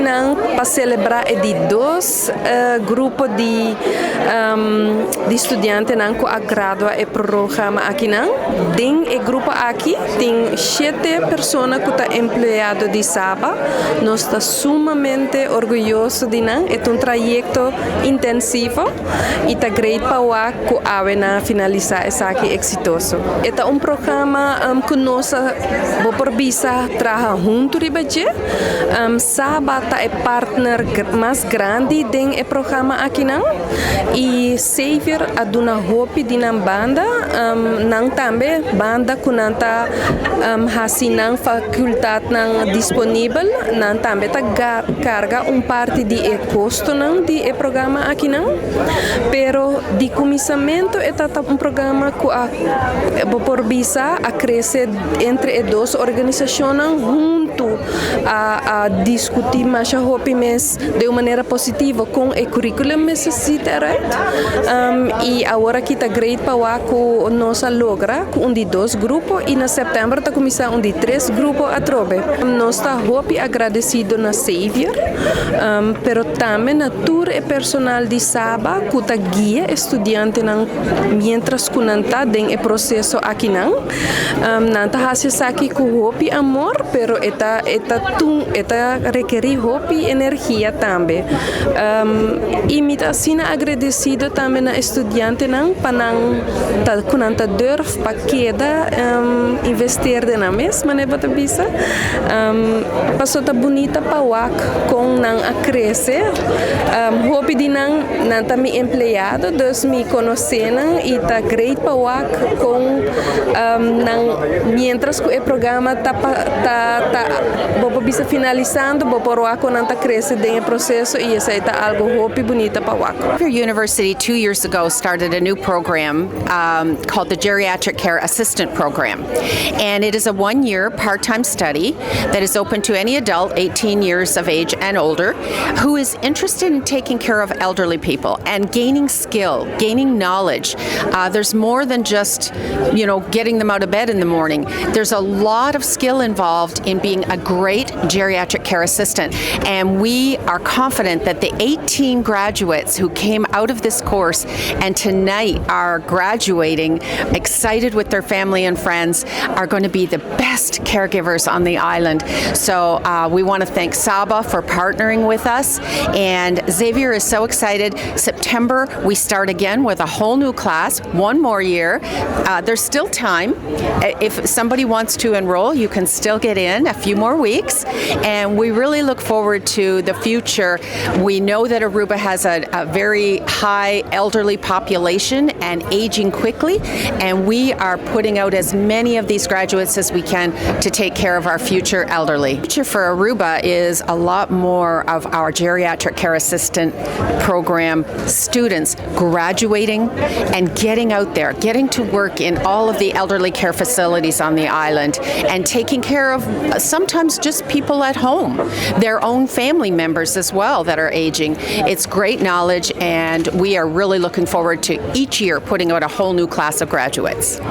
akinan pa selebrá e di dos grupo di studiantenan ku a gradua e programa akinan. Den e grupo aki tin shete persona ku ta empleado di Saba. Nos ta sumamente orguyoso di nan. E ta un trayekto intensivo i ta great pa ku awe nan a finalisá esaki eksitoso. E ta un programa ku nos bo por bisa traha huntu riba dje. Saba ta e partner mas grandi den e programa akinan i Xavier a duna hopi di nan banda, nan tambe banda ku nan ta hasi nan fakultatnan disponibel, nan tambe ta karga un parti di e kostonan di e programa akinan. Pero di kuminsamentu e ta un programa ku a, bo por bisa, a krese entre e dos organisashonnan huntu, a diskutí masha hopi mes di un manera positivo kon e curriculum mester ziet eruit. I awor aki ta great pa ku nos a logra ku un di dos grupo i na sèptèmber ta kuminsá un di tres grupo atrobe. Nos ta hopi agradesido na Xavier, pero tambe na tur e personal di Saba ku ta guia studiantenan mientras ku nan ta den e proseso akinan. Nan ta hasi esaki ku hopi amor, pero e ta rekerí hopi energia tambe. I mi ta asina agradesido tambe na studiantenan pa nan ta ku nan ta durf pa keda investeer den nan mes, manera bo ta bisa. Paso ta bunita pa wak kon nan a krese. Hopi di nan, nan ta mi empleado, dus mi konosé nan i ta great pa wak kon nan mientras ku e programa ta bo por bisa finalisando, bo por wak kon nan ta krese den e proseso i esei ta algu hopi bunita pa wak. University 2 years ago started a new program called the Geriatric Care Assistant Program. And it is a 1 year part time study that is open to any adult 18 years of age and older who is interested in taking care of elderly people and gaining skill, gaining knowledge. There's more than just getting them out of bed in the morning. There's a lot of skill involved in being a great geriatric care assistant. And we are confident that the 18 graduates who came out of this course and tonight are graduating, excited with their family and friends, are going to be the best caregivers on the island. So we want to thank Saba for partnering with us. And Xavier is so excited. September, we start again with a whole new class, one more year. There's still time. If somebody wants to enroll, you can still get in a few more weeks. And we really look forward to the future. We know that Aruba has a very high elderly population and aging quickly, and we are putting out as many of these graduates as we can to take care of our future elderly. The future for Aruba is a lot more of our geriatric care assistant program students graduating and getting out there, getting to work in all of the elderly care facilities on the island and taking care of sometimes just people at home, their own family members as well that are aging. It's great knowledge, and we are really looking forward to each year putting out a whole new class of graduates.